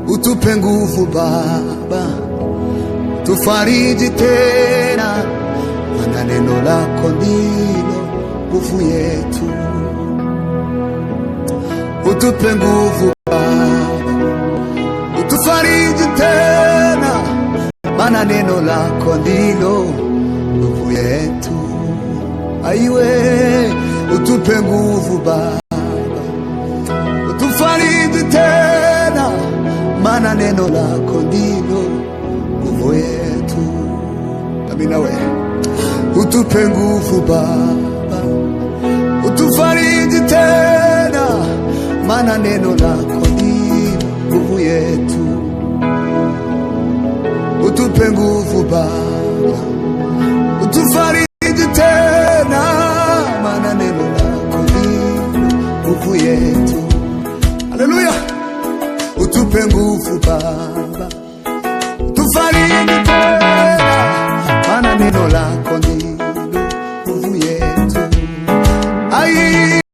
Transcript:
Utupe nguvu Baba, tufariji tena, maana neno lako ndilo nguvu yetu. Utupe nguvu Baba, utufariji tena, maana neno lako ndilo nguvu yetu. Aiwe, utupe nguvu Baba, utufariji tena, maana neno lako ndilo nguvu yetu. Amina we, utupe nguvu Baba, utufariji tena, maana neno lako ndilo nguvu yetu. Utupe nguvu Baba, utufariji tena, maana neno lako ndilo nguvu yetu. Haleluya! Utupe nguvu Baba,